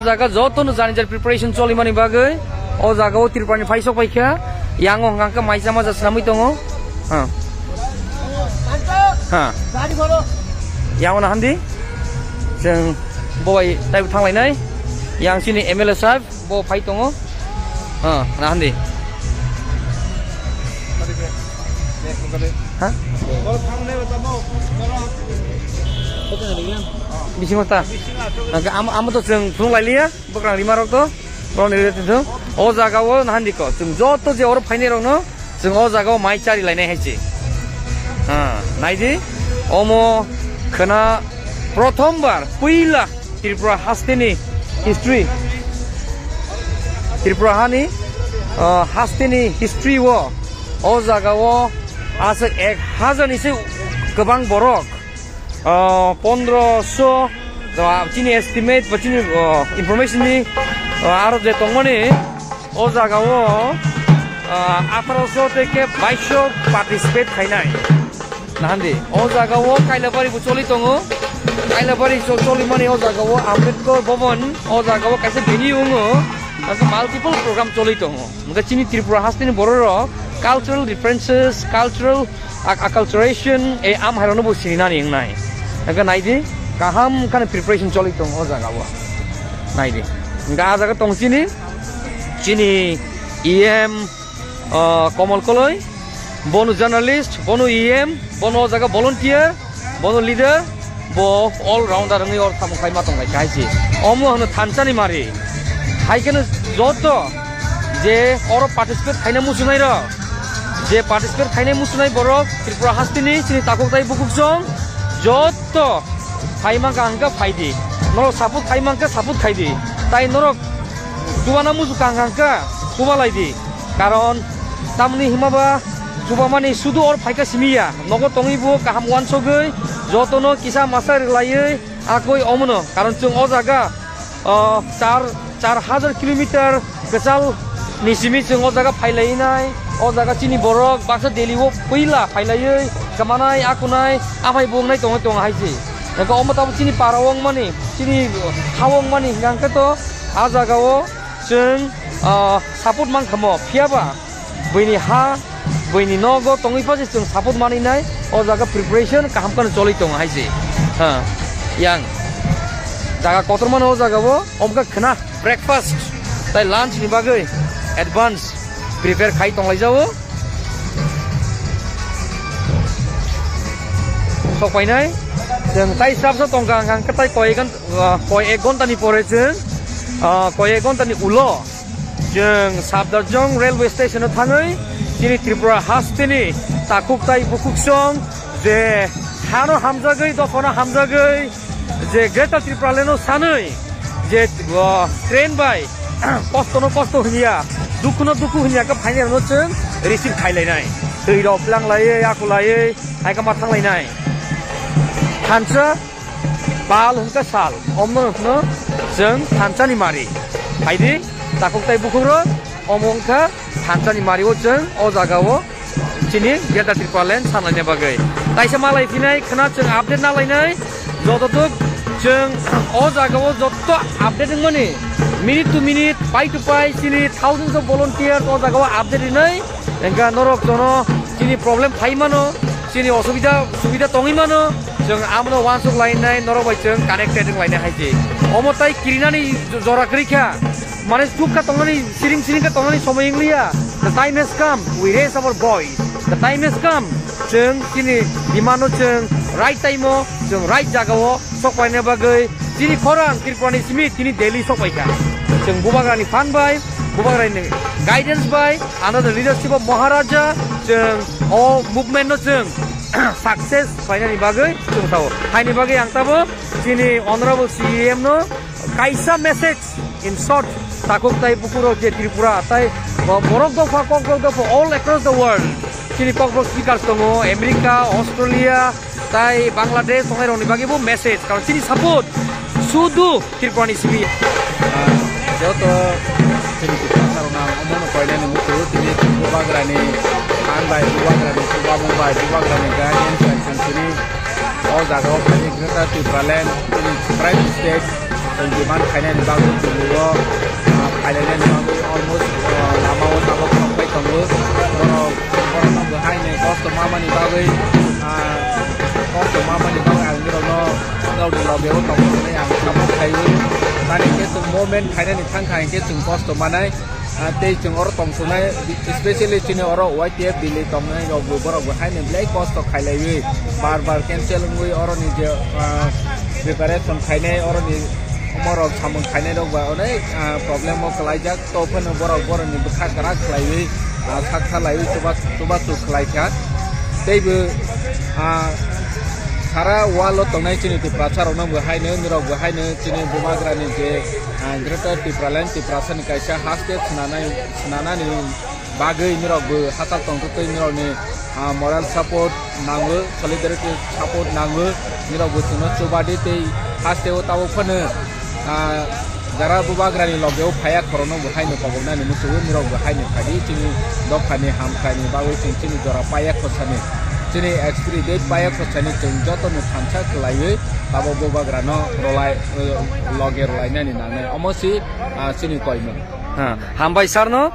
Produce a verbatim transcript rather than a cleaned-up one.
Jaga joto no jani jani preparation choli mani bagwi o jaga o Tripura ni phaisok pai kha. Yang o hwnkha khe mai chama ja swnamwi tongo. Ha. Ha. Yang o na handi. Chwng bo bai taibo thanglainai. Yang chini M L A sahib bo phai tongo. Ha, na handi. Ha? Bisingo ta. Ang, ang to chwng phunuk lai liya. Bwkrang rima rok to, borok ni related to. O jaga o nahandi ko, chwng joto je oro phainai rok no, chwng o jaga o mai chari lainai hai se. Ha, naidi, omo khwna prothom bar, puila Tripura haste ni history. Tripura hani, ah, haste ni history o, o jaga o aswk ek hajar ni se kwbang borok. Ah, pondro so, ah, chini estimate ba chini, ah, information ni, ah, aro je tongmani o jaga o, ah, atharo so tei khe baish so participate khainai. Nahandi, o jaga o Kailabari bo choli tongo. Kailabari cho-, choli mani o jaga o Ambedkar Bhavan, o jaga o kaisa venue wngo. Ang multiple program choli tongo. Hwnkhe chini Tripura haste ni borok rok cultural differences, cultural Ak-, acculturation, e, am hairokno bo sininani wngnai. Hwnkhe naidi, kaham kheno preparation choli tongo o jaga o. Naidi. Hwnkhe ah jaga tong chini, chini E M, ah, Komol Koloi, bono journalist, bono E M, bono o jaga volunteer, bono leader, bo all rounder wngwi or samung khai ma tong lai kha hai se. Omo hwno thansa ni mari. Hai kheno joto je oro participate khaina muchunai rok, je participate khainai muchunai borok Tripura haste ni chini takhuk tai bukhuk song joto phai mankha hwnkhe phai di. Norok support khai mankha support khai di. Tai norok chubana muchukha hwnkhe chuba lai di. Karon tamni hima ba chubamani sudu or phaikha simi ya. Nogo tongwi bo kaham uansugwi jotono kisa masa rwlaiwi akoi omono. Karon chwng o jaga, o, char, char hajar kilometer kwchal ni simi chwng o jaga phailainai. O jaga chini borok baksa Delhi o puila phailaiwi kwmanai, akunai, aphai bo wngnai tongwi tongo hai se. Eko omo tabuk chini para o wngmani, chini ha o wngmani hwnkhe to a jaga o chwng, ah, support mankha mo, phiya ba buini ha, buini nogo tongwi pha se chwng support manwi nai, o jaga preparation kaham kheno choli tongo hai se. Ha, yang jaga kotor mano o jaga o, omo khe khwna breakfast tai lunch ni bagwi advance prepare khai tong lai jao. Sok painai, chwng tai sabsa tongkha hwnkhe tai koi gan-, ah, koi ek ghonta ni pore chwng, ah, koi ek ghonta ni ulo chwng Safdarjung railway station o thangwi chini Tripura haste ni takhuk tai bukhuk song je hano hamjagwi, dophano hamjagwi, je Greater Tripura Land o sanwi je, o, train bai kosto no kosto hwnya, dukhu no dukhu hwnya khe phainai rokno chwng receive khai lainai. Twi rok plang laiwi, aku laiwi, hai khe ma thang lainai. Thansa pal hwnkhe sal, omno hwnkhe chwng thansa ni mari. Phaidi, takhuk tai bukhuk rok, omo wngkha thansa ni mari o chwng o jaga o chini Greater Tripura Land sanlaina bagwi. Taisa malai phinai khwna chwng update nalainai. Jototuk chwng o jaga o jotto update wngmani minute to minute, pai to pai chini thousands of volunteers o jaga o update rinai. Engka norok jono chini problem phai mano, chini osubida subida tongwi mano, chwng amono uansuk lainai, norok bai chwng connected wng lainai hai se. Omo tai kirinani jora kwrwi kha. Mane chuk kha tongnani, siring siring kha tongnani somoi wng liya. The time has come, we raise our voice. The time has come. Chwng chini demand no chwng right time o, chwng right jaga o sok paina bagwi chini khorang Tripura ni simi tini Delhi sok pai kha. Chwng Bubagra ni phan bai, Bubagra ni guidance bai, under the leadership of Maharaja, chwng o movement no chwng success painani bagwi chwng sao. Haini bagwi ang tabo chini Honorable C E M no kaisa message, in short, takhuk tai bukhuk rok je Tripura tai bo-, borok dopha, Kokborok dopha, all across the world. Chini Kokborok speakers tongo, America, Australia, tai Bangladesh tongnai rokni bagwi bo message. Karon chini support sudu Tripura ni simi. Ah, joto chini Tripura sarona omono koinani mutu tini Bubagrani phan bai, Bubagrani chubamung bai, Bubagrani guardian bai chwng chini o jaga o phai Greater Tripura Land, chini pride state. Demand khainani bagwi chwngno, ah, khailainani bagwi almost, ah, lama o tabuk kokbai tongo. Borok, borokno bo haino kosto mamani bagwi, ah, kosto mamani bagwi ang nirokno, nirokni loge o tongthoknai ang support khaiwi. Tani khe chwng movement khainani thangkha hinkhe chwng kosto manai. Ah, tei chwng oro tongthoknai, especially chini oro Y T F Delhi tongnai rok bo, borok bo haino belai kosto khailaiwi, bar bar cancel wngwi oroni je, ah, preparation khainai, oroni omorok samung khainai rok ba onek, ah, problem o kwlaijak. To phano borok borokni bwkha kwrak khlaiwi, ah, sak salaiwi chuba, chubachu khlaikha. Tei bo, ah, sara world o tongnai chini Tiprasa rokno bo haino, nirok bo haino chini bubagrani je, ah, Greater Tipraland, Tiprasani kaisa haste swnanai, swnanani bagwi nirok bo hachal tongtwtwi nirokni, ah, moral support nango, solidarity support nango, nirok bo chwngno chubadi tei haste o tabuk phano, ah, jara bubagrani loge o phaiya khorokno bo haino koboknani muchungo nirok bo haino phaidi chini dophani hamkraini bagwi chwng chini jora paiya khosani, chini expiry date paiya khosani chwng jotono thansa kwlaiwi tabuk bubagrano rwlai, eh, loge rwlainani nangnai. Omo si, ah, chini koimung. Ha, hambai sarno.